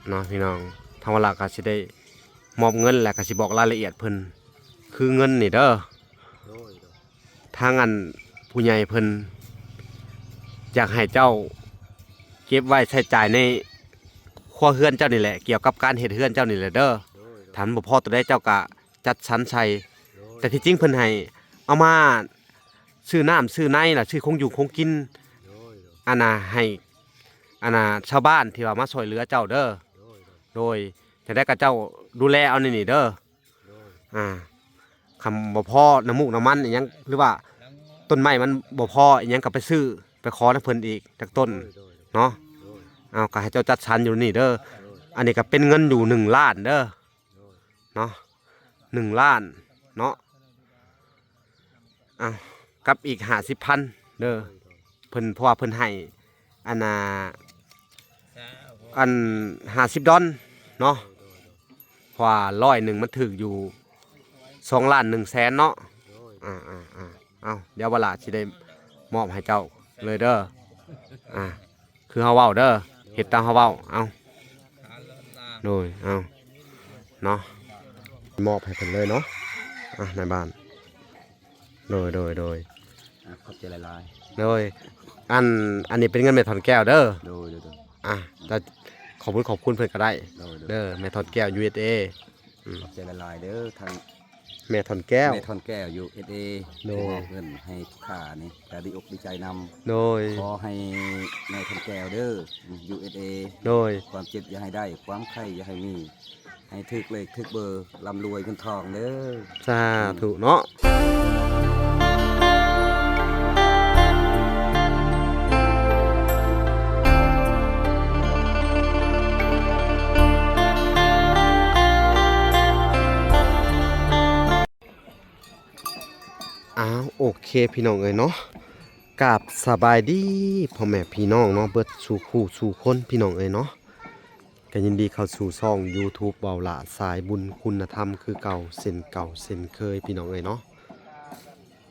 ເນາະພີ່ນ້ອງ. ທາງວາລະກໍຊິໄດ້ມອບເງິນ ແລ້ວກໍຊິບອກລາຍລະອຽດເພິ່ນ ຄືເງິນນີ້ເດີ ໂດຍ ໂດຍ ທາງອັນຜູ້ໃຫຍ່ເພິ່ນຢາກໃຫ້ເຈົ້າເກັບໄວ້ໃຊ້ຈ່າຍໃນຄົວເຮືອນເຈົ້ານີ້ແຫຼະ ກ່ຽວກັບການເຮັດເຮືອນເຈົ້ານີ້ແຫຼະເດີ. ໂດຍ ໂດຍ ຖ້າມັນບໍ່ພໍຕົວໃດ ເຈົ້າກໍຈັດສັນໃສ່ ໂດຍ ແຕ່ທີ່ຈິງເພິ່ນໃຫ້ເອົາມາຊື້ນ້ຳຊື້ໃນ ແລ້ວຊື້ຂອງຢູ່ຂອງກິນ ໂດຍ ໂດຍ ອັນນ່າ ໃຫ້ ອັນນ່າ ຊາວບ້ານທີ່ວ່າມາຊ່ວຍເຫຼືອເຈົ້າເດີ. ໂດຍ ໂດຍ ໂດຍ ຈັ່ງໃດກໍເຈົ້າດູແລເອົາໃນນີ້ເດີ. ໂດຍ ອ່າ ຄັນບໍ່ພໍນ້ຳມູກນ້ຳມັນອີ່ຫຍັງ ຫຼືວ່າຕົ້ນໄມ້ມັນບໍ່ພໍອີ່ຫຍັງ ກໍໄປຊື້ ໄປຂໍນຳເພິ່ນອີກຈັກຕົ້ນ ໂດຍ ໂດຍ ເນາະ. ໂດຍ ເອົາ ກໍໃຫ້ເຈົ້າຈັດສັນຢູ່ນີ້ເດີ. ໂດຍ ອັນນີ້ກໍເປັນເງິນຢູ່ໜຶ່ງລ້ານເດີ ໂດຍ ເນາະ ໜຶ່ງລ້ານເນາະ. ເອົາ ກັບອີກຫ້າສິບພັນເດີ ໂດຍ ໂດຍ ເພິ່ນ ເພາະວ່າເພິ່ນໃຫ້ ອັນນ່າ ອັນຫ້າສິບດອນເນາະ ໂດຍ ໂດຍ ໂດຍ ເພາະວ່າຮ້ອຍໜຶ່ງມັນຖືກຢູ່ສອງລ້ານໜຶ່ງແສນເນາະ. ໂດຍ ອ່າໆໆ ເອົາ ດຽວວາລະຊິໄດ້ມອບໃຫ້ເຈົ້າເລີຍເດີ. ອ່າ ຄືເຮົາເວົ້າເດີ ເຮັດຕາມເຮົາເວົ້າ. ເອົາ ໂດຍ ເອົາ ເນາະ ມອບໃຫ້ເພິ່ນເລີຍເນາະ. ອ່າ ນາຍບ້ານ ໂດຍ ໂດຍ ໂດຍ ອ່າ ຂອບໃຈຫຼາຍໆ ໂດຍ. ອັນ ອັນນີ້ເປັນເງິນແມ່ທອນແກ້ວເດີ. ໂດຍ ໂດຍ ໂດຍ ອ່າ ແລ້ວຂອບຄຸນ ຂອບຄຸນເພິ່ນກໍໄດ້ ໂດຍ ໂດຍ ເດີ ແມ່ທອນແກ້ວ ຢູເອສເອ. ອືມ ຂອບໃຈຫຼາຍໆເດີ ທາງແມ່ທອນແກ້ວ ແມ່ທອນແກ້ວ ຢູເອສເອ ໂດຍ ທີ່ມອບເງິນໃຫ້ຂ້ານີ້ ກໍດີອົກດີໃຈນຳ. ໂດຍ ຂໍໃຫ້ແມ່ທອນແກ້ວເດີ ຢູເອສເອ ໂດຍ ຄວາມເຈັບຢ່າໃຫ້ໄດ້ ຄວາມໄຂ້ຢ່າໃຫ້ມີ ໃຫ້ຖືກເລກຖືກເບີ ລ່ຳລວຍເງິນທອງເດີ. ສາທຸເນາະ. ອ້າວ ໂອເຄ ພີ່ນ້ອງເອີຍເນາະ ກາບສະບາຍດີພໍ່ແມ່ພີ່ນ້ອງເນາະ ເບິດສູ່ຄູ່ສູ່ຄົນ ພີ່ນ້ອງເອີຍເນາະ. ກໍຍິນດີເຂົ້າສູ່ຊ່ອງ YouTube ເວົ້າຫຼ້າສາຍບຸນຄຸນນະທຳຄືເກົ່າ ເຊັ່ນເກົ່າເຊັ່ນເຄີຍ ພີ່ນ້ອງເອີຍເນາະ.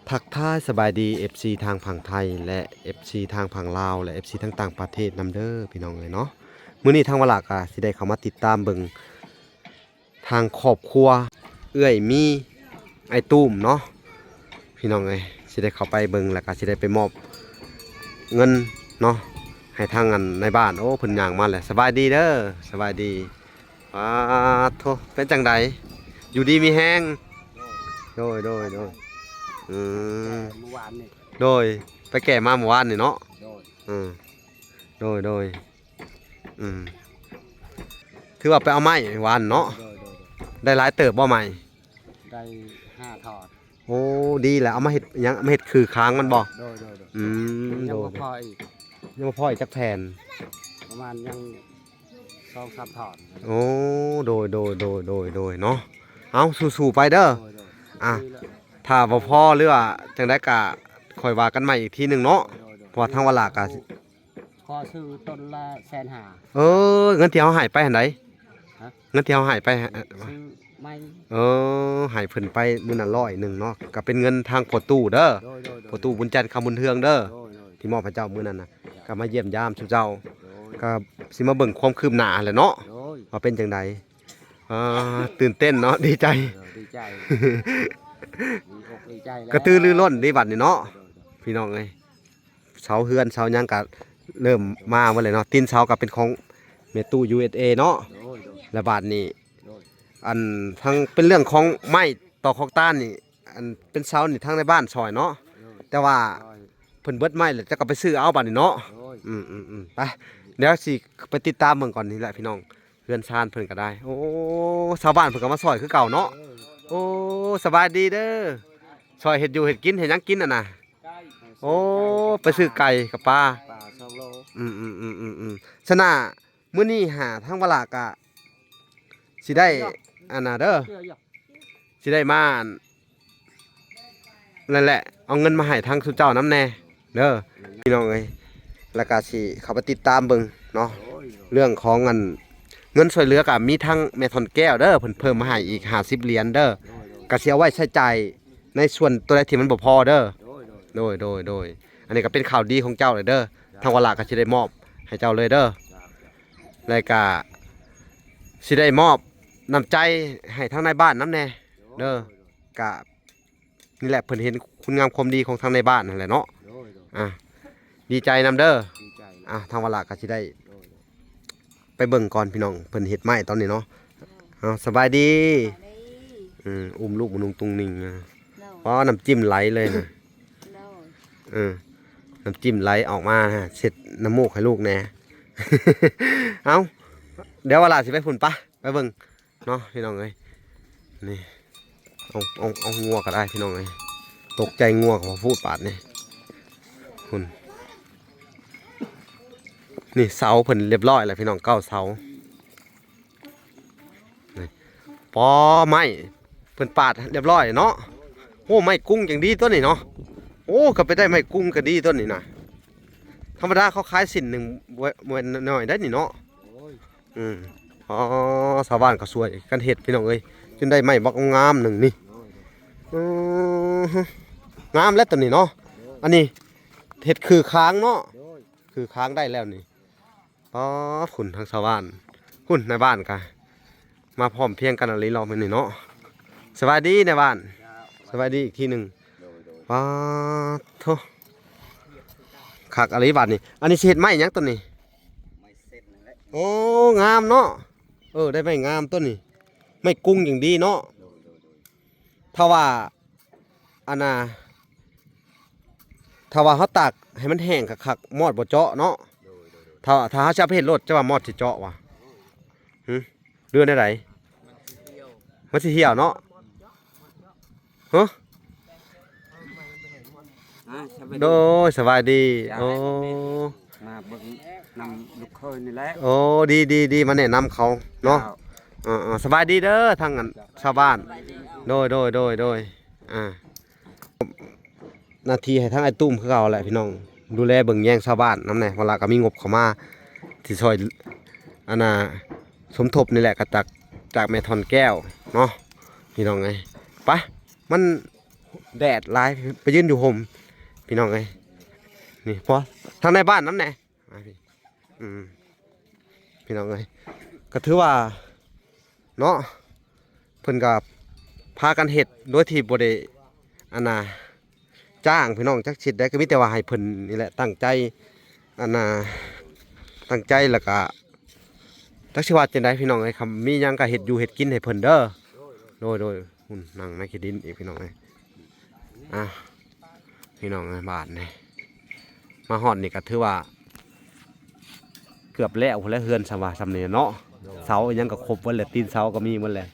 ທັກທາຍສະບາຍດີ ເອັຟຊີ ທາງຝັ່ງໄທ ແລະ ເອັຟຊີ ທາງຝັ່ງລາວ ແລະ ເອັຟຊີ ທັງຕ່າງປະເທດນຳເດີ ພີ່ນ້ອງເອີຍເນາະ. ມື້ນີ້ທາງວາລະກະຊິໄດ້ເຂົ້າມາຕິດຕາມເບິ່ງ ທາງຄອບຄົວເອື້ອຍມີ ອ້າຍຕຸ້ມເນາະ ພີ່ນ້ອງເອີຍ. ຊິໄດ້ເຂົ້າໄປເບິ່ງ ແລ້ວກໍຊິໄດ້ໄປມອບເງິນເນາະ ໃຫ້ທາງອັນນາຍບ້ານ. ໂອ້ ເພິ່ນຍ່າງມາແລ້ວ. ສະບາຍດີເດີ ສະບາຍດີ. ປາດໂທ້ ເປັນຈັ່ງໃດ ຢູ່ດີມີແຮງ? ໂດຍ ໂດຍ ໂດຍ ອືມ ເມື່ອວານນີ້ ໂດຍ ໄປແກ້ມາເມື່ອວານນີ້ເນາະ. ໂດຍ ອືມ ໂດຍ ໂດຍ ອືມ ຖືວ່າໄປເອົາໄມ້ຫວານເນາະ. ໂດຍ ໂດຍ ໂດຍ ໄດ້ຫຼາຍເຕີບບໍ່ໄມ້? ໄດ້ຫ້າຖອດ. ໂອ້ ດີແຫຼະ ເອົາມາເຮັດຫຍັງ? ເອົາມາເຮັດຄືຄາງມັນບໍ່? ໂດຍ ໂດຍ ໂດຍ ອືມ ຍັງບໍ່ພໍອີກ ຍັງບໍ່ພໍອີກຈັກແຜ່ນ? ປະມານຍັງສອງສາມຖອດ. ໂອ້ ໂດຍ ໂດຍ ໂດຍ ໂດຍ ໂດຍ ເນາະ. ເອົາ ສູ້ໆໄປເດີ. ໂດຍ ໂດຍ ອ່າ ດີແລ້ວ ຖ້າບໍ່ພໍ ຫຼືວ່າຈັ່ງໃດກະຄ່ອຍວ່າກັນໃໝ່ອີກທີໜຶ່ງເນາະ. ໂດຍ ໂດຍ ເພາະວ່າທາງວາລະກະ ຂໍຊື້ຕົ້ນລະແສນຫ້າ. ເອີ ເງິນທີ່ເຮົາໃຫ້ໄປຫັ້ນໃດ? ຮະ? ເງິນທີ່ເຮົາໃຫ້ໄປ ຊື້ໄມ້. ເອີ ໃຫ້ເພິ່ນໄປມື້ນັ້ນຮ້ອຍໜຶ່ງເນາະ ກໍເປັນເງິນທາງພໍ່ຕູ້ເດີ. ໂດຍ ໂດຍ ໂດຍ ພໍ່ຕູ້ບຸນຈັນ ຄຳບຸນເຮືອງເດີ. ໂດຍ ໂດຍ ທີ່ມອບໃຫ້ເຈົ້າມື້ນັ້ນນະ. ເຈົ້າ ກໍມາຢ້ຽມຢາມສູ່ເຈົ້າ. ໂດຍ ກໍຊິມາເບິ່ງຄວາມຄືບໜ້າຫັ້ນແຫຼະເນາະ. ໂດຍ ວ່າເປັນຈັ່ງໃດ. ອ່າ ຕື່ນເຕັ້ນເນາະ ດີໃຈ. ເອີ ດີໃຈ ດີອົກດີໃຈແລ້ວ ກະຕືລືລົ້ນເດ້ບັດນີ້ເນາະ. ໂດຍ ໂດຍ ໂດຍ ພີ່ນ້ອງເອີຍ. ເສົາເຮືອນເສົາຫຍັງກະເລີ່ມມາໝົດແລ້ວເນາະ. ຕີນເສົາກະເປັນຂອງແມ່ຕູ້ ຢູເອສເອ ເນາະ. ໂດຍ ໂດຍ ແລະບາດນີ້ ໂດຍ ອັນທັງເປັນເລື່ອງຂອງໄມ້ຕອກຂອກຕານນີ້ ອັນເປັນເສົານີ້ທາງໃນບ້ານຊ່ອຍເນາະ. ໂດຍ ແຕ່ວ່າ ໂດຍ ເພິ່ນເບິດໄມ້ແລ້ວ ເຈົ້າກໍໄປຊື້ເອົາບາດນີ້ເນາະ. ໂດຍ ອືມໆໆ ໄປ ດຽວຊິໄປຕິດຕາມເບິ່ງກ່ອນນີ້ແຫຼະພີ່ນ້ອງ. ເຮືອນຊານເພິ່ນກໍໄດ້ ໂອ້ ຊາວບ້ານເພິ່ນກໍມາຊ່ອຍຄືເກົ່າເນາະ. ເອີ ໂອ້ ສະບາຍດີເດີ ຊ່ອຍເຮັດຢູ່ເຮັດກິນ ເຮັດຫຍັງກິນຫັ້ນນະ? ໂອ້ ໄປຊື້ໄກ່ກັບປາ ປາສອງໂລ. ອືມໆໆໆ ສະນະ ມື້ນີ້ຫາທາງວາລະກະຊິໄດ້ ອັນນ່າເດີ ຊິໄດ້ມາ ອັນນັ້ນແຫຼະ ເອົາເງິນມາໃຫ້ທາງຊຸມເຈົ້ານຳແດ່ເດີ ພີ່ນ້ອງເອີຍ. ແລ້ວກະຊິເຂົ້າໄປຕິດຕາມເບິ່ງເນາະ ໂດຍ ເລື່ອງຂອງອັນເງິນຊ່ວຍເຫຼືອ ກະມີທັງແມ່ທ່ອນແກ້ວເດີ ເພິ່ນເພີ່ມມາໃຫ້ອີກຫ້າສິບຫຼຽນເດີ ໂດຍ ໂດຍ ກະຊິເອົາໄວ້ໃຊ້ຈ່າຍ ໃນສ່ວນຕົວໃດທີ່ມັນບໍ່ພໍເດີ. ໂດຍ ໂດຍ ໂດຍ ໂດຍ ໂດຍ ອັນນີ້ກໍເປັນຂ່າວດີຂອງເຈົ້າເລີຍເດີ ທາງວາລະກໍຊິໄດ້ມອບໃຫ້ເຈົ້າເລີຍເດີ. ແລ້ວກໍ ຊິໄດ້ມອບນ້ຳໃຈໃຫ້ທາງນາຍບ້ານນຳແດ່ເດີ. ກະນີ້ແຫຼະ ເພິ່ນເຫັນຄຸນງາມຄວາມດີຂອງທາງນາຍບ້ານຫັ້ນແຫຼະເນາະ. ໂດຍ ໂດຍ ອ່າ ດີໃຈນຳເດີ. ດີໃຈ ອ່າ ທາງວາລະກໍຊິໄດ້ ໂດຍ ໂດຍ ໄປເບິ່ງກ່ອນພີ່ນ້ອງ ເພິ່ນເຮັດໄມ້ຕອນນີ້ເນາະ. ເອົາ ສະບາຍດີ. ສະບາຍດີ. ອືມ ອຸ້ມລູກມະນຸງຕຸງນິງ. ໂດຍ ວ້າ ນ້ຳຈິ້ມໄຫຼເລີຍນະ. ໂດຍ ເອີ ນ້ຳຈິ້ມໄຫຼອອກມາ ເຊັດນ້ຳມູກໃຫ້ລູກແດ່. ເອົ້າ ດຽວວາລະຊິໄປພຸ້ນ ປະ ໄປເບິ່ງເນາະພີ່ນ້ອງເອີຍ. ນີ້ ເອົາ ເອົາ ເອົາງົວກໍໄດ້ພີ່ນ້ອງເອີຍ. ຕົກໃຈງົວກໍບໍ່ພູດບາດນີ້. ພຸ້ນ ນີ້ເສົາເພິ່ນລຽບຮ້ອຍແລ້ວພີ່ນ້ອງ ເກົ້າເສົາ. ນີ້ ປໍ ໄມ້ເພິ່ນປາດລຽບຮ້ອຍເນາະ. ໂອ້ ໄມ້ກຸ້ງຈັ່ງດີຕົວນີ້ເນາະ. ໂອ້ ກໍໄປໄດ້ໄມ້ກຸ້ງກໍດີຕົວນີ້ນະ. ທຳມະດາເຂົາຂາຍຊິ້ນໜຶ່ງບໍ່ ບໍ່ແມ່ນນ້ອຍໄດ໋ນີ້ເນາະ. ໂອ້ຍ ອືມ ອໍ ຊາວບ້ານກໍຊ່ວຍກັນເຮັດພີ່ນ້ອງເອີຍ ຈົນໄດ້ໄມ້ບັກງາມໜຶ່ງນີ້. ໂອ້ຍ ອືມ ງາມແລ້ວຕົວນີ້ເນາະ. ໂອ້ຍ ອັນນີ້ເຮັດຄືຄາງເນາະ. ໂອ້ຍ ຄືຄາງໄດ້ແລ້ວນີ້. ອໍ ພຸ້ນທາງຊາວບ້ານ ພຸ້ນນາຍບ້ານກະມາພ້ອມພຽງກັນອີ່ຫຼີລອບນີ້ເນາະ. ສະບາຍດີນາຍບ້ານ. ສະບາຍດີອີກທີໜຶ່ງ. ໂດຍ ໂດຍ ປາໂທ້ ຄັກອີ່ຫຼີບາດນີ້. ອັນນີ້ຊິເຮັດໄມ້ຫຍັງຕົວນີ້? ໄມ້ເຊັດນັ້ນແຫຼະ. ໂອ້ ງາມເນາະ. ເອີ ໄດ້ໄມ້ງາມຕົວນີ້ ໄມ້ກຸ້ງຈັ່ງດີເນາະ. ໂດຍ ໂດຍ ໂດຍ ຖ້າວ່າ ອັນນ່າ ຖ້າວ່າເຮົາຕາກໃຫ້ມັນແຫ້ງຄັກໆ ມອດບໍ່ເຈາະເນາະ. ໂດຍ ໂດຍ ໂດຍ ຖ້າ ຖ້າເຮົາຊິເອົາໄປເຮັດລົດ ເຈົ້າວ່າມອດຊິເຈາະຫວາ? ຫື? ຫຼືແນວໃດ? ມັນຊິຫ່ຽວເນາະ. ຮະ? ອ່າ ສະບາຍດີ ໂດຍ ສະບາຍດີ. ເຈົ້າ ໂອ້ ມາເບິ່ງນຳລູກເຂີຍນີ້ແຫຼະ. ໂອ້ ດີໆໆ ມາແນະນຳເຂົາເນາະ. ເຈົ້າ ເອີໆ ສະບາຍດີເດີ ທາງອັນຊາວບ້ານ. ໂດຍໆໆໆ ອ່າ ໜ້າທີ່ໃຫ້ທາງອ້າຍຕຸ້ມຄືເກົ່າແຫຼະພີ່ນ້ອງ ດູແລເບິ່ງແຍງຊາວບ້ານນຳແດ່. ເວລາກໍມີງົບເຂົ້າມາທີ່ຊ່ອຍ ອັນນ່າ ສົມທົບນີ້ແຫຼະ ກໍຈາກ ຈາກແມ່ທ່ອນແກ້ວເນາະ ພີ່ນ້ອງເອີຍ. ໄປ ມັນແດດຫຼາຍ ໄປຢືນຢູ່ຮົ່ມ ພີ່ນ້ອງເອີຍ. ນີ້ ພໍທາງໃນບ້ານນຳແດ່. ອ່າ ພີ່ ອືມ ພີ່ນ້ອງເອີຍ ກໍຖືວ່າເນາະ ເພິ່ນກໍພາກັນເຮັດໂດຍທີ່ບໍ່ໄດ້ ອັນນ່າ ຈ້າງ ພີ່ນ້ອງ ຈັກຊິເຮັດໃດ ກໍມີແຕ່ວ່າໃຫ້ເພິ່ນນີ້ແຫຼະ ຕັ້ງໃຈ ອັນນ່າ ຕັ້ງໃຈ ແລ້ວກໍ ຈັກຊິວ່າຈັ່ງໃດ ພີ່ນ້ອງເອີຍ. ຄັນມີຫຍັງກໍເຮັດຢູ່ເຮັດກິນໃຫ້ເພິ່ນເດີ. ໂດຍ ໂດຍ ໂດຍ. ພຸ້ນ ນັ່ງໃນຂີ້ດິນອີກ ພີ່ນ້ອງເອີຍ. ອ່າ ພີ່ນ້ອງເອີຍ ບາດນີ້ມາຮອດນີ້ກໍຖືວ່າເກືອບແລ້ວພຸ້ນແຫຼະ ເຮືອນ ສ່ຳວ່າສ່ຳນີ້ເນາະ. ໂດຍ ເສົາອີ່ຫຍັງກໍຄົບໝົດແຫຼະ ຕີນເສົາກໍມີໝົດແຫຼະ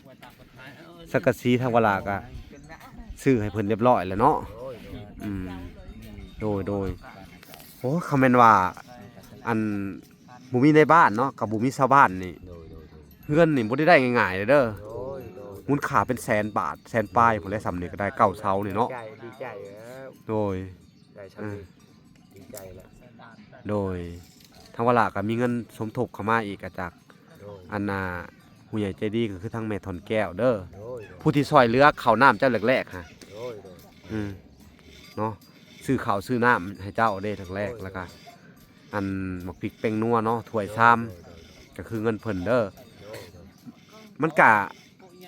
ສັງກະສີທາງວາລາກໍຊື້ໃຫ້ເພິ່ນຮຽບຮ້ອຍແລ້ວເນາະ. ໂດຍ ໂດຍ ອືມ ໂດຍ ໂດຍ. ໂອ້ ຄັນແມ່ນວ່າ ອັນ ບໍ່ມີໃນບ້ານເນາະ ກໍບໍ່ມີຊາວບ້ານນີ້. ໂດຍ ໂດຍ ໂດຍ. ເຮືອນນີ້ບໍ່ໄດ້ໄດ້ງ່າຍໆເດີ. ໂດຍ ໂດຍ. ມູນຄ່າເປັນແສນບາດ ແສນປາຍພຸ້ນແຫຼະ ສ່ຳນີ້ກໍໄດ້ ເກົ້າເສົານີ້ເນາະ. ດີໃຈ ດີໃຈແລ້ວ. ໂດຍ ໄດ້ສ່ຳນີ້ ເອີ ດີໃຈແລ້ວ. ໂດຍ ທາງວາລາກໍມີເງິນສົມທົບເຂົ້າມາອີກ ກໍຈາກ ໂດຍ ອັນນ່າ ຜູ້ໃຫຍ່ໃຈດີກໍຄືທາງແມ່ທ່ອນແກ້ວເດີ. ໂດຍ ໂດຍ. ຜູ້ທີ່ຊ່ອຍເຫຼືອເຂົ້ານ້ຳເຈົ້າແລກໆຫັ້ນ. ໂດຍ ໂດຍ. ອືມ ເນາະ ຊື້ເຂົ້າຊື້ນ້ຳໃຫ້ເຈົ້າເດ້ຄັ້ງແລກ. ໂດຍ ແລ້ວກະ ອັນໝາກພິກແປ້ງນົວເນາະ ຖ້ວຍຊາມ ໂດຍ ໂດຍ ໂດຍ. ກໍຄືເງິນເພິ່ນເດີ. ໂດຍ ໂດຍ. ມັນກະ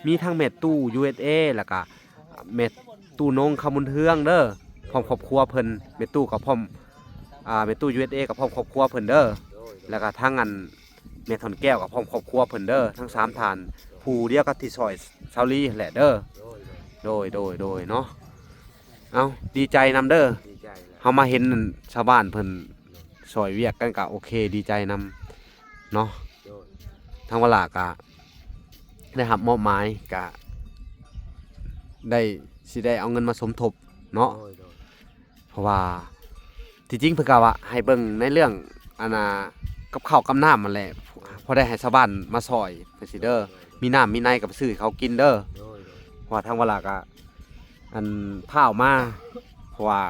ມີທັງແມ່ຕູ້ ຢູເອັສເອ ແລ້ວກະແມ່ຕູ້ນົງ ຄຳບຸນເຮືອງເດີ ພ້ອມຄອບຄົວເພິ່ນ. ແມ່ຕູ້ກໍພ້ອມ ອ່າ ແມ່ຕູ້ ຢູເອັສເອ ກໍພ້ອມຄອບຄົວເພິ່ນເດີ. ໂດຍ ໂດຍ. ແລ້ວກະທັງອັນ ແມ່ທ່ອນແກ້ວກໍພ້ອມຄອບຄົວເພິ່ນເດີ ທັງສາມທ່ານ ຜູ້ດຽວກັບທີ່ຊ່ອຍຊາວລີຫັ້ນແຫຼະເດີ. ໂດຍ ໂດຍ ໂດຍ ໂດຍ ໂດຍເນາະ. ເອົ້າ ດີໃຈນຳເດີ ດີໃຈແຫຼະ ເຮົາມາເຫັນຊາວບ້ານເພິ່ນຊ່ອຍວຽກກັນ ກະໂອເຄ ດີໃຈນຳເນາະ. ໂດຍ ທາງວາລາກະໄດ້ຮັບມອບໝາຍ ກະໄດ້ ຊິໄດ້ເອົາເງິນມາສົມທົບເນາະ. ໂດຍ ໂດຍ. ເພາະວ່າທີ່ຈິງເພິ່ນກະວ່າໃຫ້ເບິ່ງໃນເລື່ອງ ອັນນ່າ ກັບເຂົ້າກັບນ້ຳຫັ້ນແຫຼະ ພໍໄດ້ໃຫ້ຊາວບ້ານມາຊ່ອຍຈັ່ງຊີ້ເດີ. ໂດຍ ໂດຍ. ມີນ້ຳມີໃນກໍໄປຊື້ໃຫ້ເຂົາກິນເດີ. ໂດຍ ໂດຍ. ເພາະວ່າທາງວາລາກະ ອັນ ພ້າວມາ ເພາະວ່າ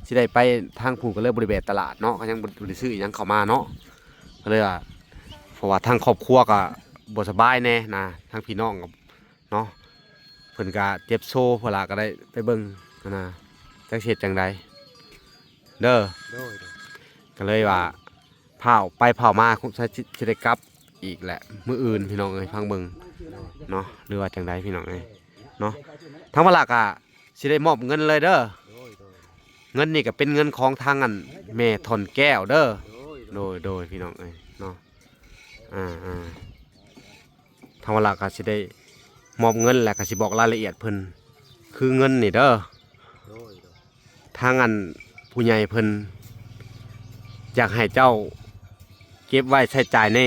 ຊິໄດ້ໄປທາງພຸ້ນ ກໍເລີຍບໍ່ໄດ້ແວະຕະຫຼາດເນາະ ກໍຍັງບໍ່ ບໍ່ໄດ້ຊື້ອີ່ຫຍັງເຂົ້າມາເນາະ. ກໍເລີຍວ່າ ເພາະວ່າທາງຄອບຄົວກໍບໍ່ສະບາຍແດ່ນະ ທາງພີ່ນ້ອງກໍ ເນາະ ເພິ່ນກະເຈັບໂຊ ພວກຫຼາກໍໄດ້ໄປເບິ່ງຫັ້ນນະ ຈັກຊິເຮັດຈັ່ງໃດເດີ. ໂດຍ ໂດຍ. ກໍເລີຍວ່າພ້າວໄປພ້າວມາ ຄົງຊິ ຊິໄດ້ກັບ ອີກແຫຼະ ມື້ອື່ນພີ່ນ້ອງເອີຍ ຟັງເບິ່ງເນາະ ຫຼືວ່າຈັ່ງໃດພີ່ນ້ອງເອີຍເນາະ. ທາງວາລາກະຊິໄດ້ມອບເງິນເລີຍເດີ. ໂດຍ ໂດຍ ເງິນນີ້ກະເປັນເງິນຂອງທາງອັນແມ່ທ່ອນແກ້ວເດີ. ໂດຍ ໂດຍ ໂດຍ ພີ່ນ້ອງເອີຍເນາະ. ອ່າ ອ່າ ທາງວາລາກະຊິໄດ້ມອບເງິນ ແລະກະຊິບອກລາຍລະອຽດເພິ່ນ ຄືເງິນນີ້ເດີ. ໂດຍ ໂດຍ ທາງອັນຜູ້ໃຫຍ່ເພິ່ນຢາກໃຫ້ເຈົ້າເກັບໄວ້ໃຊ້ຈ່າຍໃນ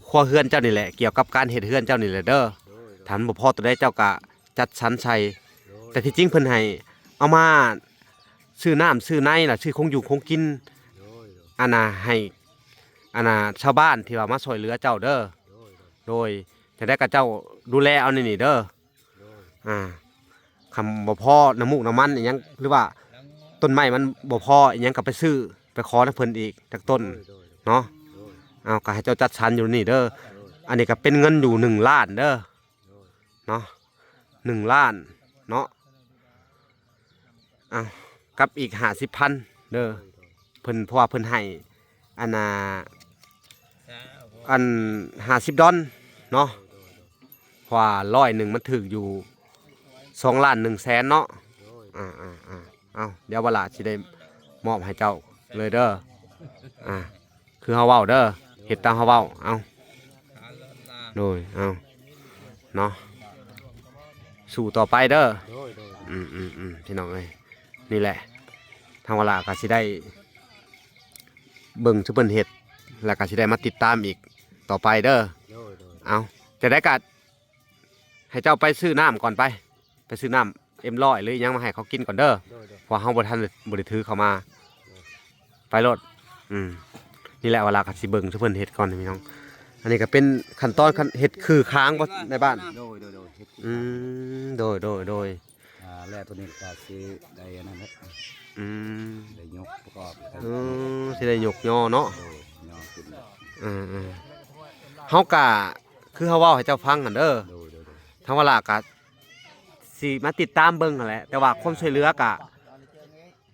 ຄົວເຮືອນເຈົ້ານີ້ແຫຼະ ກ່ຽວກັບການເຮັດເຮືອນເຈົ້ານີ້ແຫຼະເດີ. ໂດຍ ໂດຍ ຖ້າມັນບໍ່ພໍຕົວໃດເຈົ້າກະຈັດສັນໃສ່. ໂດຍ ແຕ່ທີ່ຈິງເພິ່ນໃຫ້ເອົາມາຊື້ນ້ຳຊື້ໃນ ລະຊື້ຂອງຢູ່ຂອງກິນ ໂດຍ ໂດຍ ອັນນ່າ ໃຫ້ ອັນນ່າ ຊາວບ້ານທີ່ວ່າມາຊ່ວຍເຫຼືອເຈົ້າເດີ. ໂດຍ ໂດຍ ໂດຍ ຈັ່ງໃດກະເຈົ້າດູແລເອົາໃນນີ້ເດີ. ໂດຍ ອ່າ ຄັນບໍ່ພໍນ້ຳມູກນ້ຳມັນອີ່ຫຍັງ ຫຼືວ່າຕົ້ນໄມ້ມັນບໍ່ພໍອີ່ຫຍັງ ກະໄປຊື້ ໄປຂໍນຳເພິ່ນອີກຈັກຕົ້ນ ໂດຍ ໂດຍ ເນາະ. ໂດຍ ເອົາ ກະໃຫ້ເຈົ້າຈັດສັນຢູ່ນີ້ເດີ. ໂດຍ ອັນນີ້ກະເປັນເງິນຢູ່ໜຶ່ງລ້ານເດີ. ໂດຍ ເນາະ ໜຶ່ງລ້ານເນາະ. ເອົາ ກັບອີກຫ້າສິບພັນເດີ. ໂດຍ ໂດຍ ເພິ່ນ ເພາະວ່າເພິ່ນໃຫ້ ອັນນ່າ ອັນ ຫ້າສິບດອນເນາະ. ໂດຍ ໂດຍ ໂດຍ ເພາະວ່າຮ້ອຍໜຶ່ງມັນຖືກຢູ່ສອງລ້ານໜຶ່ງແສນເນາະ. ໂດຍ ອ່າ ອ່າ ອ່າ ເອົາ ດຽວວາລາຊິໄດ້ມອບໃຫ້ເຈົ້າເລີຍເດີ. ອ່າ ຄືເຮົາເວົ້າເດີ ເຮັດຕາມເຮົາເວົ້າ. ເອົາ ໂດຍ ເອົາ ເນາະ ສູ້ຕໍ່ໄປເດີ. ໂດຍ ໂດຍ ອືມ ອືມ ອືມ ພີ່ນ້ອງເອີຍ ນີ້ແຫຼະ ທາງວາລາກະຊິໄດ້ເບິ່ງຊຸມເພິ່ນເຮັດ ແລ້ວກະຊິໄດ້ມາຕິດຕາມອີກຕໍ່ໄປເດີ. ໂດຍ ໂດຍ ເອົາ ຈັ່ງໃດກະໃຫ້ເຈົ້າໄປຊື້ນ້ຳກ່ອນໄປ. ໄປຊື້ນ້ຳເອັມຮ້ອຍ ຫຼືອີ່ຫຍັງມາໃຫ້ເຂົາກິນກ່ອນເດີ. ໂດຍ ໂດຍ ເພາະວ່າເຮົາບໍ່ທັນ ບໍ່ໄດ້ຖືເຂົ້າມາ. ໂດຍ ໄປໂລດ. ອືມ ນີ້ແຫຼະ ວາລາກະຊິເບິ່ງຊຸມເພິ່ນເຮັດກ່ອນພີ່ນ້ອງ. ອັນນີ້ກະເປັນຂັ້ນຕອນ ຂັ້ນ ເຮັດຄືຄາງບໍ່ໃນບ້ານ? ໂດຍ ໂດຍ ໂດຍ ເຮັດຄື ອືມ ໂດຍ ໂດຍ ໂດຍ ອ່າ ແລ້ວໂຕນີ້ກະຊິໄດ້ອັນນັ້ນແຫຼະ. ອືມ ໄດ້ຍົກປະກອບ ເອີ ຊິໄດ້ຍົກຍໍເນາະ. ໂດຍ ຍໍຂຶ້ນ ເອີ ເອີ ເຮົາກະ ຄືເຮົາເວົ້າໃຫ້ເຈົ້າຟັງຫັ້ນເດີ. ໂດຍ ໂດຍ ໂດຍ ທາງວາລາກະ ຊິມາຕິດຕາມເບິ່ງຫັ້ນແຫຼະ ແຕ່ວ່າຄວາມຊ່ວຍເຫຼືອກະ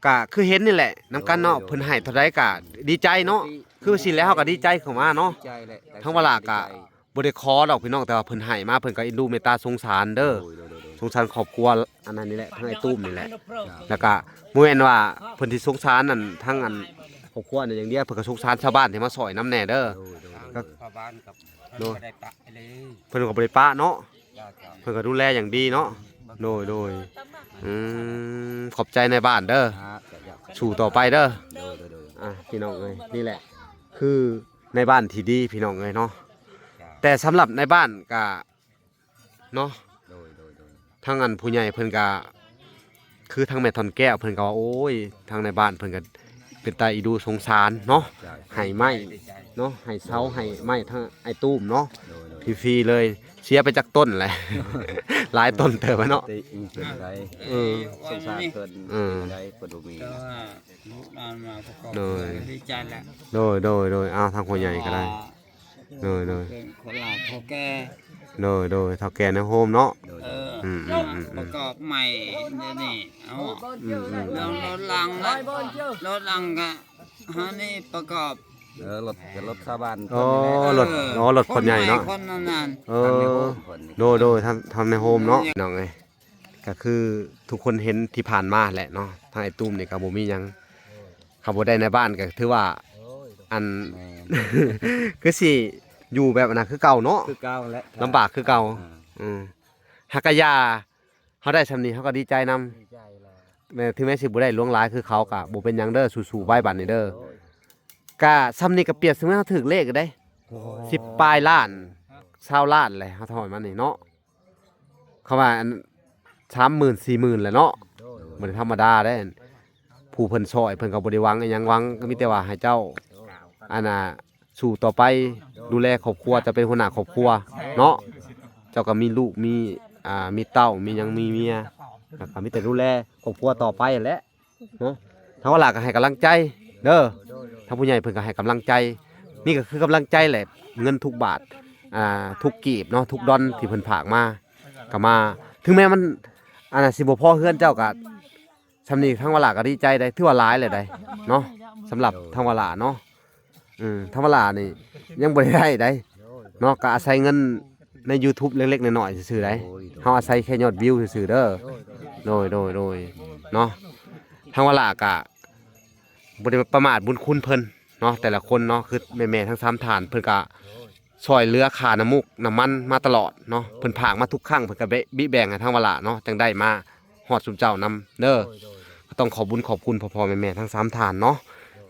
ກະຄືເຫັນນີ້ແຫຼະ ນຳກັນເນາະ. ໂດຍ ໂດຍ ເພິ່ນໃຫ້ເທົ່າໃດກະດີໃຈເນາະ. ຄືວ່າຊີ້ແຫຼະ ເຮົາກະດີໃຈເຂົ້າມາເນາະ. ດີໃຈແຫຼະ ທາງວາລາກະ ດີໃຈ ບໍ່ໄດ້ຂໍດອກພີ່ນ້ອງ ແຕ່ວ່າເພິ່ນໃຫ້ມາ ເພິ່ນກະເອັນດູເມດຕາສົງສານເດີ. ໂດຍ ໂດຍ ໂດຍ ໂດຍ ສົງສານຄອບຄົວອັນນັ້ນນີ້ແຫຼະ ທັງອ້າຍຕຸ້ມນີ້ແຫຼະ. ເຈົ້າ ແລ້ວກະບໍ່ແມ່ນວ່າເພິ່ນຊິສົງສານອັນ ທັງອັນຄອບຄົວນັ້ນຢ່າງດຽວ ເພິ່ນກະສົງສານຊາວບ້ານທີ່ມາຊ່ອຍນຳແດ່ເດີ. ໂດຍ ໂດຍ ໂດຍ ກະ ຊາວບ້ານກັບ ໂດຍ ເພິ່ນກະບໍ່ໄດ້ປະເລີຍ ເພິ່ນກະບໍ່ໄດ້ປະເນາະ. ເຈົ້າ ເຈົ້າ ເພິ່ນກະດູແລຢ່າງດີເນາະ. ໂດຍ ໂດຍ ອືມ ຂອບໃຈນາຍບ້ານເດີ. ອ່າ ສູ້ຕໍ່ໄປເດີ. ໂດຍ ໂດຍ ໂດຍ ອ່າ ພີ່ນ້ອງເອີຍ ນີ້ແຫຼະ ຄືນາຍບ້ານທີ່ດີພີ່ນ້ອງເອີຍເນາະ. ເຈົ້າ ແຕ່ສຳລັບນາຍບ້ານກະ ເນາະ. ໂດຍ ໂດຍ ໂດຍ ທາງອັນຜູ້ໃຫຍ່ເພິ່ນກະ ຄືທາງແມ່ທ່ອນແກ້ວເພິ່ນກະວ່າ ໂອ້ຍ ທາງນາຍບ້ານເພິ່ນກະເປັນຕາອີດູສົງສານເນາະ. ເຈົ້າ ໃຫ້ໄມ້ເນາະ ໃຫ້ເສົາ ໂດຍ ໃຫ້ໄມ້ທາງອ້າຍຕຸ້ມເນາະ. ໂດຍ ໂດຍ ຟຣີໆເລີຍ ເສຍໄປຈັກຕົ້ນແຫຼະ ຫຼາຍຕົ້ນເຕີບເນາະ. ເອີ ສົງສານເພິ່ນ ເອີ ໄດ້ເພິ່ນບໍ່ມີ ແຕ່ວ່າລູກຫຼານມາປະກອບ ໂດຍ ດີໃຈແຫຼະ. ໂດຍ ໂດຍ ໂດຍ ເອົາ ທາງພໍ່ໃຫຍ່ກະໄດ້ ໂດຍ ໂດຍ ເປັນຄົນລາວເຖົ້າແກ່ ໂດຍ ໂດຍ ເຖົ້າແກ່ໃນໂຮມເນາະ. ໂດຍ ເອີ ອືມ ອືມ ອືມ ປະກອບໃໝ່ດຽວນີ້ ເອົາ ອືມ ອືມ ລົດ ລົດລັງ ລົດລັງກະ ເຮົານີ້ປະກອບ ເອີ ລົດ ລົດຊາວບ້ານ ໂອ້ ລົດ ເອີ ອໍ ລົດຄົນໃຫຍ່ເນາະ ຄົນໃໝ່ຄົນນັ້ນ ເອີ ໂດຍ ໂດຍ ທາງ ທາງໃນໂຮມເນາະ ພີ່ນ້ອງເອີຍ. ກະຄືທຸກຄົນເຫັນທີ່ຜ່ານມາແຫຼະເນາະ ທາງອ້າຍຕຸ້ມນີ້ກະບໍ່ມີຫຍັງ ຄັນບໍ່ໄດ້ນາຍບ້ານກະຖືວ່າ ໂອ້ຍ ອັນ ແມ່ນ ຄືຊິຢູ່ແບບອັນນັ້ນຄືເກົ່າເນາະ ຄືເກົ່າແຫຼະ ລຳບາກຄືເກົ່າ. ອ່າ ອືມ ຫາກະຢ່າ ເຮົາໄດ້ສ່ຳນີ້ເຮົາກະດີໃຈນຳ ດີໃຈແລ້ວ ແມ່ນ ເຖິງແມ່ນຊິບໍ່ໄດ້ຫຼວງຫຼາຍຄືເຂົາກະບໍ່ເປັນຫຍັງເດີ ສູ້ໆໄວ້ບາດນີ້ເດີ. ໂດຍ ກະສ່ຳນີ້ກະປຽບສະເໝືອນເຮົາຖືກເລກເດ້ ໂອ້ ສິບປາຍລ້ານ ຊາວລ້ານແຫຼະ ເຮົາຖອຍມານີ້ເນາະ. ເຂົາວ່າອັນ ສາມໝື່ນ ສີ່ໝື່ນແຫຼະເນາະ ໂດຍ ບໍ່ໄດ້ທຳມະດາເດ້. ຜູ້ເພິ່ນຊ່ອຍເພິ່ນກະບໍ່ໄດ້ຫວັງອີ່ຫຍັງ ຫວັງກະມີແຕ່ວ່າໃຫ້ເຈົ້າ ອັນນ່າ ສູ້ຕໍ່ໄປ ດູແລຄອບຄົວ ເຈົ້າເປັນຫົວໜ້າຄອບຄົວເນາະ ເຈົ້າກະມີລູກ ມີ ອ່າ ມີເຕົ້າ ມີຫຍັງ ມີເມຍ ກະມີແຕ່ດູແລຄອບຄົວຕໍ່ໄປຫັ້ນແຫຼະເນາະ. ທາງວາລາກະໃຫ້ກຳລັງໃຈເດີ ທາງຜູ້ໃຫຍ່ເພິ່ນກະໃຫ້ກຳລັງໃຈ ນີ້ກະຄືກຳລັງໃຈແຫຼະ ເງິນທຸກບາດ ອ່າ ທຸກກີບເນາະ ທຸກດອນທີ່ເພິ່ນຝາກມາ ກະມາ ເຖິງແມ່ນມັນ ອັນນ່າ ຊິບໍ່ພໍເຮືອນເຈົ້າກະ ສ່ຳນີ້ທາງວາລາກະດີໃຈໄດ໋ ຖືວ່າຫຼາຍແລ້ວໄດ໋ເນາະ ສຳລັບ ໂດຍ ທາງວາລາເນາະ. ເອີ ທາງວາລານີ້ຍັງບໍ່ໄດ້ໄດ້ ເນາະ ກໍອາໄສເງິນໃນ YouTube ເລັກໆນ້ອຍໆຊື່ໆໃດ໋. ໂດຍ ໂດຍ ເຮົາອາໄສແຄ່ຍອດວິວຊື່ໆເດີ. ໂດຍ ໂດຍ ໂດຍ ໂດຍ ເນາະ ທາງວາລາກໍບໍ່ໄດ້ປະໝາດບຸນຄຸນເພິ່ນເນາະ ແຕ່ລະຄົນເນາະ ຄືແມ່ໆທັງສາມທ່ານ ເພິ່ນກໍຊ່ອຍເຫຼືອຄ່ານ້ຳມູກນ້ຳມັນມາຕະຫຼອດເນາະ. ເພິ່ນຝາກມາທຸກຄັ້ງ ເພິ່ນກໍແບະ ບິແບ່ງໃຫ້ທາງວາລາເນາະ ຈັ່ງໄດ້ມາ ຮອດຊຸມເຈົ້ານຳເດີ. ໂດຍ ໂດຍ ກໍຕ້ອງຂອບບຸນຂອບຄຸນພໍ່ໆແມ່ໆທັງສາມທ່ານເນາະ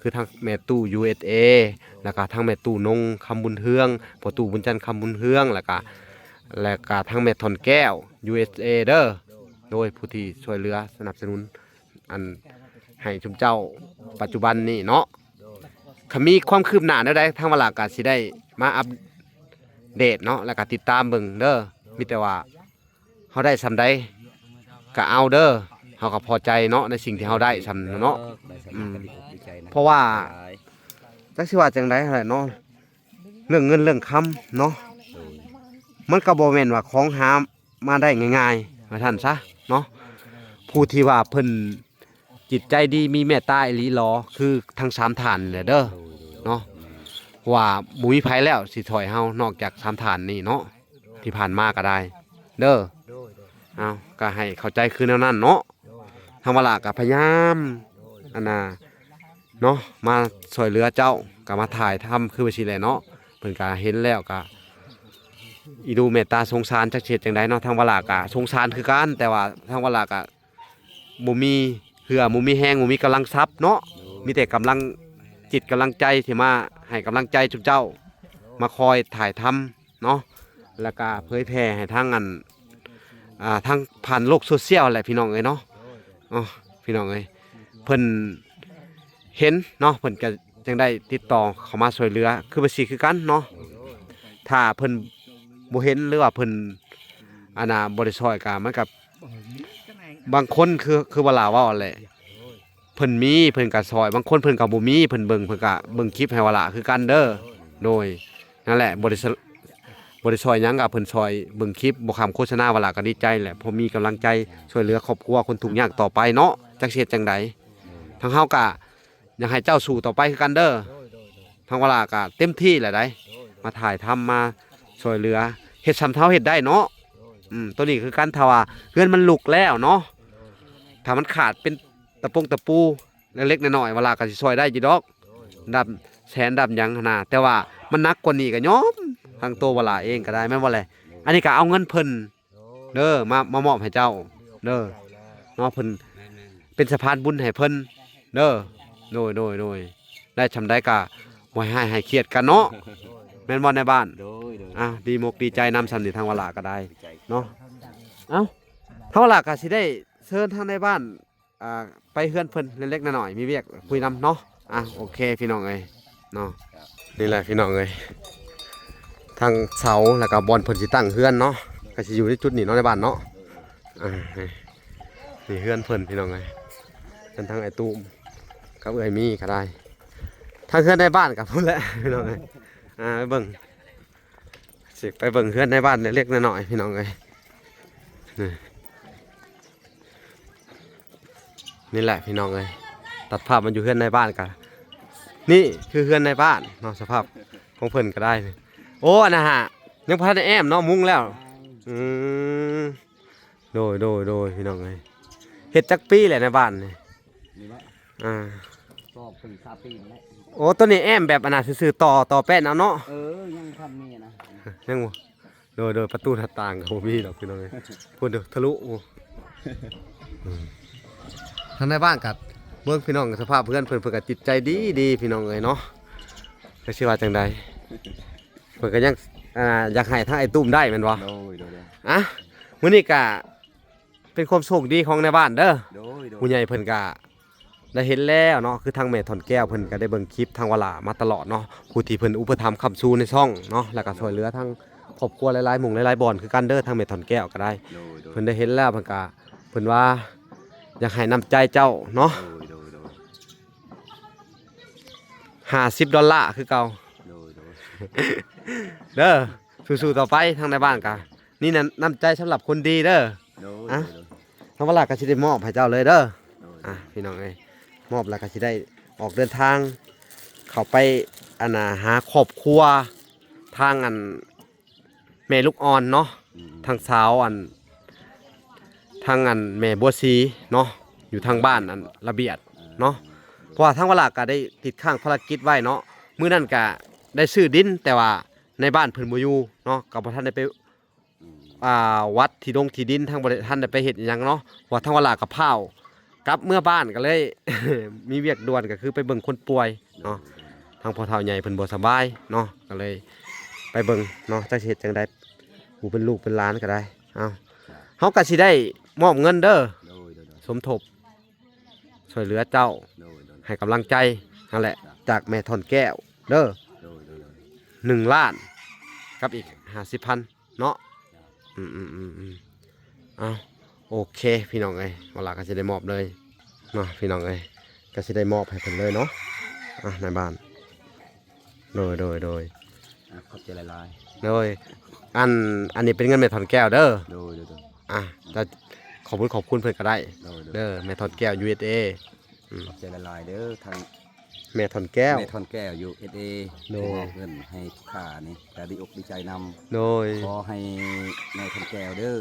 ຄືທັງແມ່ຕູ້ ຢູເອສເອ ແລ້ວກໍທັງແມ່ຕູ້ນົງ ຄຳບຸນເຮືອງ ພໍ່ຕູ້ບຸນຈັນ ຄຳບຸນເຮືອງ ແລ້ວກໍ ແລ້ວກໍທັງແມ່ທ່ອນແກ້ວ ຢູເອສເອ ເດີ. ໂດຍ ຜູ້ທີ່ຊ່ວຍເຫຼືອສະໜັບສະໜູນ ອັນ ໃຫ້ຊຸມເຈົ້າປັດຈຸບັນນີ້ເນາະ. ຄັນມີຄວາມຄືບໜ້າແນວໃດ ທາງວາລາກໍຊິໄດ້ມາອັບເດດເນາະ ແລ້ວກໍຕິດຕາມເບິ່ງເດີ. ມີແຕ່ວ່າ ເຮົາໄດ້ສ່ຳໃດກໍເອົາເດີ ເຮົາກໍພໍໃຈເນາະ ໃນສິ່ງທີ່ເຮົາໄດ້ສ່ຳເນາະ. ເອີ ໄດ້ສ່ຳນັ້ນ ອືມ ກໍດີອົກດີໃຈນຳ ເພາະວ່າ ຫຼາຍ ຈັກຊິວ່າຈັ່ງໃດຫັ້ນແຫຼະເນາະ ເລື່ອງເງິນເລື່ອງຄຳເນາະ ໂດຍ ມັນກໍບໍ່ແມ່ນວ່າຂອງຫາມາໄດ້ງ່າຍໆ ວ່າຊັ້ນຊະເນາະ. ຜູ້ທີ່ວ່າເພິ່ນ ຈິດໃຈດີ ມີເມດຕາອີ່ຫຼີຫຼໍ ຄືທັງສາມທ່ານນີ້ແຫຼະເດີ ໂດຍ ໂດຍ ເນາະ ແມ່ນ ວ່າບໍ່ມີໃຜແລ້ວຊິຊ່ອຍເຮົານອກຈາກສາມທ່ານນີ້ເນາະ ທີ່ຜ່ານມາກໍໄດ້ເດີ. ໂດຍ ໂດຍ ເອົາ ກໍໃຫ້ເຂົ້າໃຈຄືແນວນັ້ນເນາະ. ໂດຍ ທາງວາລາກໍພະຍາຍາມ ອັນນ່າ ເນາະ ມາຊ່ວຍເຫຼືອເຈົ້າ ກໍມາຖ່າຍທຳຄືວ່າຊີ້ແຫຼະເນາະ. ເພິ່ນກໍເຫັນແລ້ວກໍອີດູເມດຕາສົງສານ ຈັກຊິເຮັດຈັ່ງໃດເນາະ. ທາງວາລາກໍສົງສານຄືກັນ ແຕ່ວ່າທາງວາລາກໍ ບໍ່ມີເຫື່ອ ບໍ່ມີແຮງ ບໍ່ມີກຳລັງຊັບເນາະ ໂດຍ ມີແຕ່ກຳລັງຈິດກຳລັງໃຈທີ່ມາໃຫ້ກຳລັງໃຈຊຸມເຈົ້າ ມາຄອຍຖ່າຍທຳເນາະ ແລ້ວກະເຜີຍແຜ່ໃຫ້ທາງອັນ ອ່າ ທາງຜ່ານໂລກໂຊຊຽວແຫຼະ ພີ່ນ້ອງເອີຍເນາະ. ໂດຍ ອໍ ພີ່ນ້ອງເອີຍ ເພິ່ນເຫັນເນາະ ເພິ່ນກະຈັ່ງໄດ້ຕິດຕໍ່ເຂົ້າມາຊ່ວຍເຫຼືອ ຄືວ່າຊິຄືກັນເນາະ. ຖ້າເພິ່ນບໍ່ເຫັນ ຫຼືວ່າເພິ່ນ ອັນນ່າ ບໍ່ໄດ້ຊ່ອຍກະ ມັນກະ ບາງຄົນຄື ຄືວ່າລາວເວົ້າຫັ້ນແຫຼະ ເພິ່ນມີເພິ່ນກໍຊ່ອຍ ບາງຄົນເພິ່ນກໍບໍ່ມີ ເພິ່ນເບິ່ງ ເພິ່ນກໍເບິ່ງຄລິບໃຫ້ວາລາຄືກັນເດີ. ໂດຍ ນັ້ນແຫຼະ ບໍ່ໄດ້ ບໍ່ໄດ້ຊ່ອຍຫຍັງ ກໍເພິ່ນຊ່ອຍເບິ່ງຄລິບ ບໍ່ຄຳໂຄສະນາ ວາລາກໍດີໃຈແຫຼະ ພໍມີກຳລັງໃຈຊ່ວຍເຫຼືອຄອບຄົວຄົນທຸກຍາກຕໍ່ໄປເນາະ. ຈັກຊິເຮັດຈັ່ງໃດ ທາງເຮົາກໍ ຢາກໃຫ້ເຈົ້າສູ້ຕໍ່ໄປຄືກັນເດີ. ໂດຍ ໂດຍ ໂດຍ ທາງວາລາກໍເຕັມທີ່ແຫຼະໃດ໋ ໂດຍ ໂດຍ ມາຖ່າຍທຳ ມາຊ່ວຍເຫຼືອ ເຮັດສ່ຳເທົ່າເຮັດໄດ້ເນາະ. ໂດຍ ໂດຍ ອືມ ໂຕນີ້ຄືກັນ ຖ້າວ່າເຮືອນມັນລຸກແລ້ວເນາະ ໂດຍ ໂດຍ ຖ້າມັນຂາດເປັນຕະປົງຕະປູເລັກໆນ້ອຍໆ ວາລາກໍຊິຊ່ອຍໄດ້ຢູ່ດອກ ໂດຍ ໂດຍ ດຳແສນດຳຫຍັງຫັ້ນນະ ແຕ່ວ່າມັນໜັກກວ່ານີ້ກໍຍອມ ທາງໂຕວາລາເອງກໍໄດ້ ແມ່ນບໍ່ແລະ? ໂດຍ ອັນນີ້ກໍເອົາເງິນເພິ່ນ ເດີ ມາ ມາມອບໃຫ້ເຈົ້າເດີເນາະ ເພິ່ນ ແມ່ນໆ ເປັນສະພານບຸນໃຫ້ເພິ່ນເດີ. ໂດຍ ໂດຍ ໂດຍ ໄດ້ຊ່ຳໃດກະບໍ່ໃຫ້ຮ້າຍໃຫ້ຄຽດກັນເນາະ ແມ່ນບໍ່ນາຍບ້ານ? ໂດຍ ໂດຍ ອ່າ ດີມົກດີໃຈນຳ ຊ່ຳນີ້ທາງວາລາກໍໄດ້ ດີໃຈ ເນາະ. ເອົ້າ ທາງວາລາກໍຊິໄດ້ເຊີນທາງນາຍບ້ານ ອ່າ ໄປເຮືອນເພິ່ນເລັກໆນ້ອຍໆ ມີວຽກຄຸຍນຳເນາະ. ອ່າ ໂອເຄ ພີ່ນ້ອງເອີຍເນາະ ນີ້ແຫຼະພີ່ນ້ອງເອີຍ ທາງເສົາ ແລ້ວກໍບ່ອນເພິ່ນຊິຕັ້ງເຮືອນເນາະ ກໍຊິຢູ່ໃນຈຸດນີ້ເນາະ ໃນບ້ານເນາະ. ອ່າ ນີ້ເຮືອນເພິ່ນພີ່ນ້ອງເອີຍ ເຮືອນທາງອ້າຍຕຸ້ມກັບເອື້ອຍມີກໍໄດ້ ທາງເຮືອນໃນບ້ານກໍພຸ້ນແຫຼະພີ່ນ້ອງເອີຍ. ອ່າ ໄປເບິ່ງ ຊິໄປເບິ່ງເຮືອນໃນບ້ານເລັກໆນ້ອຍໆ ພີ່ນ້ອງເອີຍ ນີ້ ນີ້ແຫຼະພີ່ນ້ອງເອີຍ ຕັດພາບມາຢູ່ເຮືອນໃນບ້ານກະ ນີ້ຄືເຮືອນໃນບ້ານເນາະ ສະພາບຂອງເພິ່ນກໍໄດ້. ໂອ້ ອັນນັ້ນຫາ ຍັງບໍ່ທັນໄດ້ແອ້ມເນາະ ມຸງແລ້ວ. ອືມ ໂດຍ ໂດຍ ໂດຍ ພີ່ນ້ອງເອີຍ ເຮັດຈັກປີແລ້ວໃນບ້ານນີ້? ນີ້ເນາະ ອ່າ ກໍເພິ່ງຊາວປີນີ້ແຫຼະ. ໂອ້ ໂຕນີ້ແອ້ມແບບອັນນ່າຊື່ໆ ຕໍ່ ຕໍ່ແປ້ນເອົາເນາະ. ເອີ ຍັງທັນມີນະ ຍັງບໍ່ ໂດຍ ໂດຍ ປະຕູໜ້າຕ່າງກໍບໍ່ມີດອກພີ່ນ້ອງເອີຍ ພຸ້ນເດີ ທະລຸ. ອືມ ທາງໃນບ້ານກໍເບິ່ງພີ່ນ້ອງ ສະພາບເຮືອນເພິ່ນ ເພິ່ນກໍຈິດໃຈດີໆ ພີ່ນ້ອງເອີຍເນາະ ຈັກຊິວ່າຈັ່ງໃດ ເພິ່ນກໍຍັງ ອ່າ ຢາກໃຫ້ທາງອ້າຍຕຸ້ມໄດ້ແມ່ນບໍ່? ໂດຍ ໂດຍ ໂດຍ ອ່ະ ມື້ນີ້ກໍ ເປັນຄວາມໂຊກດີຂອງໃນບ້ານເດີ. ໂດຍ ໂດຍ ຜູ້ໃຫຍ່ເພິ່ນກະໄດ້ເຫັນແລ້ວເນາະ ຄືທາງແມ່ທ່ອນແກ້ວເພິ່ນກະໄດ້ເບິ່ງຄລິບທາງວາລາມາຕະຫຼອດເນາະ ຜູ້ທີ່ເພິ່ນອຸປະຖຳຄ້ຳຊູໃນຊ່ອງເນາະ ແລ້ວກະຊ່ວຍເຫຼືອທາງຄອບຄົວຫຼາຍໆໝ່ອງຫຼາຍໆບ່ອນຄືກັນເດີ ທາງແມ່ທ່ອນແກ້ວກະໄດ້. ໂດຍ ໂດຍ ເພິ່ນໄດ້ເຫັນແລ້ວເພິ່ນກະ ເພິ່ນວ່າຢາກໃຫ້ນ້ຳໃຈເຈົ້າເນາະ. ໂດຍ ໂດຍ ໂດຍ ຫ້າສິບດອນລາຄືເກົ່າ. ໂດຍ ໂດຍ ເດີ ສູ້ໆຕໍ່ໄປ ທາງໃນບ້ານກະ ນີ້ນະ ນ້ຳໃຈສຳລັບຄົນດີເດີ. ໂດຍ ອ່ະ ໂດຍ ໂດຍ ທາງວາລາກໍຊິໄດ້ມອບໃຫ້ເຈົ້າເລີຍເດີ. ໂດຍ ອ່ະ ພີ່ນ້ອງເອີຍ ມອບແລ້ວກໍຊິໄດ້ອອກເດີນທາງ ເຂົ້າໄປ ອັນນ່າ ຫາຄອບຄົວ ທາງອັນ ແມ່ລູກອ່ອນເນາະ ອືມ ທາງສາວອັນ ທາງອັນແມ່ບົວສີເນາະ ຢູ່ທາງບ້ານອັນລະບຽດເນາະ ເອີ ເພາະວ່າທາງວະລາກໍໄດ້ຕິດຄ້າງພາລະກິດໄວ້ເນາະ ມື້ນັ້ນກໍໄດ້ຊື້ດິນ ແຕ່ວ່າໃນບ້ານເພິ່ນບໍ່ຢູ່ເນາະ ກໍບໍ່ທັນໄດ້ໄປ ອືມ ອ່າ ວັດທີ່ດົງທີ່ດິນ ທາງບໍ່ໄດ້ ທັນໄດ້ໄປເຮັດອີ່ຫຍັງເນາະ ເພາະວ່າທາງວະລາກໍພ້າວກັບເມືອບ້ານ ກໍເລີຍ ມີວຽກດ່ວນ ກໍຄືໄປເບິ່ງຄົນປ່ວຍເນາະ ໂດຍ ໂດຍ ທາງພໍ່ເຖົ້າໃຫຍ່ເພິ່ນບໍ່ສະບາຍເນາະ ກໍເລີຍໄປເບິ່ງເນາະ ຈັກຊິເຮັດຈັ່ງໃດ ຜູ້ເປັນລູກເປັນຫຼານກໍໄດ້ ເອົາ ເຮົາກໍຊິໄດ້ມອບເງິນເດີ ໂດຍ ໂດຍ ໂດຍ ສົມທົບຊ່ວຍເຫຼືອເຈົ້າ ໂດຍ ໂດຍ ໃຫ້ກຳລັງໃຈຫັ້ນແຫຼະ ຈາກແມ່ທ່ອນແກ້ວເດີ ໂດຍ ໂດຍ ໂດຍ ໜຶ່ງລ້ານກັບອີກຫ້າສິບພັນເນາະ ເຈົ້າ ອືມໆໆໆ ເອົາ ໂອເຄ ພີ່ນ້ອງເອີຍ ວະລາກໍຊິໄດ້ມອບເລີຍເນາະ ພີ່ນ້ອງເອີຍ ກໍຊິໄດ້ມອບໃຫ້ເພິ່ນເລີຍເນາະ ອ່ະ ນາຍບ້ານ ໂດຍ ໂດຍ ໂດຍ ອ່ະ ຂອບໃຈຫຼາຍໆ ໂດຍ ອັນ ອັນນີ້ເປັນເງິນແມ່ທ່ອນແກ້ວເດີ ໂດຍ ໂດຍ ໂດຍ ອ່ະ ຈະຂອບຄຸນ ຂອບຄຸນເພິ່ນກໍໄດ້ ໂດຍ ໂດຍ ເດີ ແມ່ທ່ອນແກ້ວ ຢູເອສເອ ອືມ ຂອບໃຈຫຼາຍໆເດີ ທາງແມ່ທ່ອນແກ້ວ ແມ່ທ່ອນແກ້ວ ຢູເອສເອ ໂດຍ ທີ່ມອບເງິນໃຫ້ຂ້ານີ້ ກໍດີອົກດີໃຈນຳ ໂດຍ ຂໍໃຫ້ແມ່ທ່ອນແກ້ວເດີ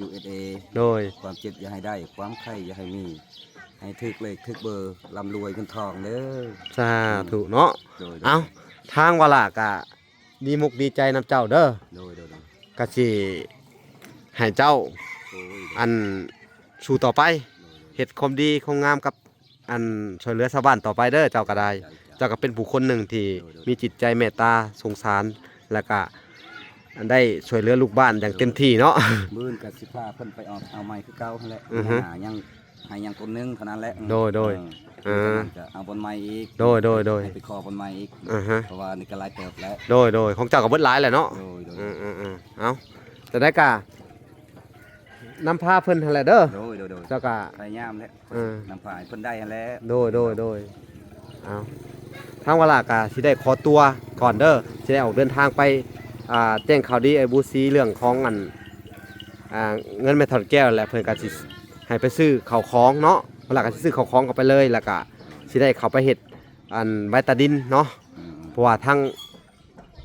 ຢູເອສເອ ໂດຍ ຄວາມເຈັບຢ່າໃຫ້ໄດ້ ຄວາມໄຂ້ຢ່າໃຫ້ມີ ໃຫ້ຖືກເລກຖືກເບີ ລ່ຳລວຍເງິນທອງເດີ ສາທຸເນາະ ໂດຍ ໂດຍ ເອົ້າ ທາງວະລາກະດີມົກດີໃຈນຳເຈົ້າເດີ ໂດຍ ໂດຍ ໂດຍ ກະຊິໃຫ້ເຈົ້າ ໂດຍ ອັນ ສູ້ຕໍ່ໄປ ໂດຍ ໂດຍ ເຮັດຄວາມດີຄວາມງາມກັບ ອັນ ຊ່ວຍເຫຼືອຊາວບ້ານຕໍ່ໄປເດີ ເຈົ້າກໍໄດ້ ເຈົ້າກໍເປັນຜູ້ຄົນໜຶ່ງທີ່ ໂດຍ ໂດຍ ມີຈິດໃຈເມດຕາສົງສານ ແລ້ວກະໄດ້ຊ່ວຍເຫຼືອລູກບ້ານຢ່າງເຕັມທີ່ເນາະ ມື້ອື່ນກໍຊິພາເພິ່ນໄປເອົາ ເອົາໃໝ່ຄືເກົ່າຫັ້ນແຫຼະ ອືຮຶ ຍັງ ໃຫ້ຍັງຕົ້ນໜຶ່ງເທົ່ານັ້ນແຫຼະ ໂດຍ ໂດຍ ເອີ ເອີ ຈາກນັ້ນກໍເອົາບ່ອນໃໝ່ອີກ ໂດຍ ໂດຍ ໂດຍ ໃຫ້ໄປຂໍບ່ອນໃໝ່ອີກ ອືຮຶ ເພາະວ່ານີ້ກໍຫຼາຍເຕີບແລ້ວ ໂດຍ ໂດຍ ຂອງເຈົ້າກໍເບິດຫຼາຍແຫຼະເນາະ ໂດຍ ໂດຍ ອື ເອີ ເອີ ເອົາ ຈັ່ງໃດກໍນຳພາເພິ່ນຫັ້ນແຫຼະເດີ ໂດຍ ໂດຍ ໂດຍ ເຈົ້າກໍພະຍາຍາມແຫຼະ ເອີ ນຳພາໃຫ້ເພິ່ນໄດ້ຫັ້ນແຫຼະ ໂດຍ ໂດຍ ໂດຍ ເອົາ ທາງວະລາກໍຊິໄດ້ຂໍຕົວກ່ອນເດີ ຊິໄດ້ອອກເດີນທາງໄປ ອ່າ ແຈ້ງຂ່າວດີອ້າຍບູສີເລື່ອງຂອງອັນ ອ່າ ເງິນແມ່ທ່ອນແກ້ວ ແລະ ເພິ່ນກໍຊິໃຫ້ໄປຊື້ເຂົ້າຂອງເນາະ ວະລາກໍຊິຊື້ເຂົ້າຂອງເຂົ້າໄປເລີຍ ແລ້ວກໍຊິໄດ້ເຂົ້າໄປເຮັດອັນໃບຕາດິນເນາະ ອືມ ເພາະວ່າທາງ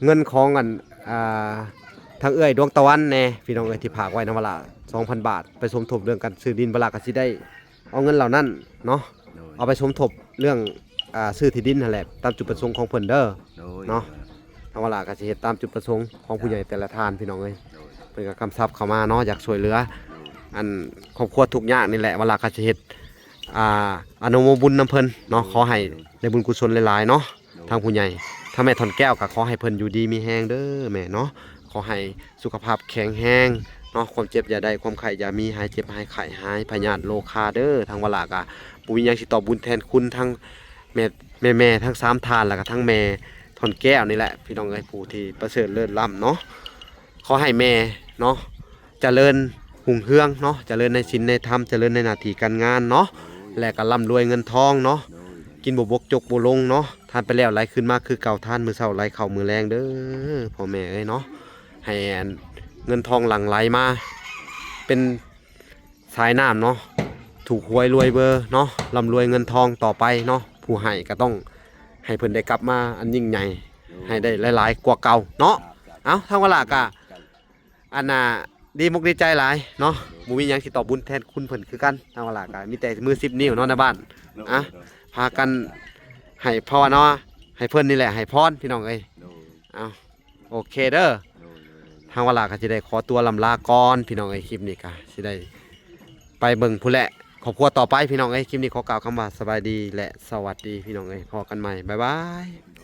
ເງິນຂອງອັນ ອ່າ ທາງເອື້ອຍດວງຕາວັນແດ່ ພີ່ນ້ອງເອີຍ ທີ່ຝາກໄວ້ນຳວະລາສອງພັນບາດ ໄປສົມທົບເລື່ອງການຊື້ດິນ ວະລາກໍຊິໄດ້ເອົາເງິນເຫຼົ່ານັ້ນເນາະ ໂດຍ ເອົາໄປສົມທົບເລື່ອງ ອ່າ ຊື້ທີ່ດິນຫັ້ນແຫຼະ ຕາມຈຸດປະສົງຂອງເພິ່ນເດີ ໂດຍ ເນາະ ໂດຍ ທາງວະລາກໍຊິເຮັດຕາມຈຸດປະສົງຂອງຜູ້ໃຫຍ່ແຕ່ລະທ່ານ ພີ່ນ້ອງເອີຍ ໂດຍ ເພິ່ນກໍກຳຊັບເຂົ້າມາເນາະ ຢາກຊ່ວຍເຫຼືອ ໂດຍ ອັນຄອບຄົວທຸກຍາກນີ້ແຫຼະ ວະລາກໍຊິເຮັດ ອ່າ ອະນຸໂມບຸນນຳເພິ່ນເນາະ ໂດຍ ຂໍໃຫ້ ໂດຍ ໄດ້ບຸນກຸສົນຫຼາຍໆເນາະ ໂດຍ ທາງຜູ້ໃຫຍ່ ທາງແມ່ທ່ອນແກ້ວກໍຂໍໃຫ້ເພິ່ນຢູ່ດີມີແຮງເດີແມ່ເນາະ ຂໍໃຫ້ສຸຂະພາບແຂງແຮງເນາະ ຄວາມເຈັບຢ່າໄດ້ ຄວາມໄຂ້ຢ່າມີ ຫາຍເຈັບຫາຍໄຂ້ ຫາຍພະຍາດໂລຄາເດີ ທາງວະລາກໍບໍ່ມີຫຍັງຊິຕອບບຸນແທນຄຸນ ທັງແມ່ ແມ່ໆທັງສາມທ່ານ ແລ້ວກໍທັງແມ່ທ່ອນແກ້ວນີ້ແຫຼະ ພີ່ນ້ອງເອີຍ ຜູ້ທີ່ປະເສີດເລີດລ້ຳເນາະ ຂໍໃຫ້ແມ່ເນາະ ຈະເລີນຮຸ່ງເຮືອງເນາະ ຈະເລີນໃນສິນໃນທຳ ຈະເລີນໃນໜ້າທີ່ການງານເນາະ ແລະກໍລ່ຳລວຍເງິນທອງເນາະ ໂດຍ ກິນບໍ່ບົກຈົກບໍ່ລົງເນາະ ທານໄປແລ້ວໄຫຼຄືນມາຄືເກົ່າ ທານມື້ເຊົ້າໄຫຼເຂົ້າມື້ແລງເດີພໍ່ແມ່ເອີຍເນາະ ໃຫ້ອັນເງິນທອງຫຼັ່ງໄຫຼມາເປັນສາຍນ້ຳເນາະ ຖືກຫວຍລວຍເບີເນາະ ລ່ຳລວຍເງິນທອງຕໍ່ໄປເນາະ ຜູ້ໃຫ້ກໍຕ້ອງໃຫ້ເພິ່ນໄດ້ກັບມາອັນຍິ່ງໃຫຍ່ ໂດຍ ໃຫ້ໄດ້ຫຼາຍໆກວ່າເກົ່າເນາະ ເອົາ ທາງວະລາກໍ ອັນນ່າ ດີມົກດີໃຈຫຼາຍເນາະ ບໍ່ມີຫຍັງຊິຕອບບຸນແທນຄຸນເພິ່ນຄືກັນ ທາງວະລາກໍມີແຕ່ມືສິບນິ້ວເນາະໃນບ້ານ ໂດຍ ອ່ະ ໂດຍ ພາກັນໃຫ້ພາວະນາໃຫ້ເພິ່ນນີ້ແຫຼະ ໃຫ້ພອນພີ່ນ້ອງເອີຍ ໂດຍ ເອົາ ໂອເຄເດີ ໂດຍ ໂດຍ ໂດຍ ທາງວະລາກໍຊິໄດ້ຂໍຕົວລ່ຳລາກ່ອນພີ່ນ້ອງເອີຍ ຄລິບນີ້ກໍຊິໄດ້ໄປເບິ່ງພຸ້ນແຫຼະ ຄອບຄົວຕໍ່ໄປພີ່ນ້ອງເອີຍ ຄລິບນີ້ຂໍກ່າວຄຳວ່າສະບາຍດີ ແລະ ສະຫວັດດີພີ່ນ້ອງເອີຍ ພໍ້ກັນໃໝ່ ບາຍບາຍ.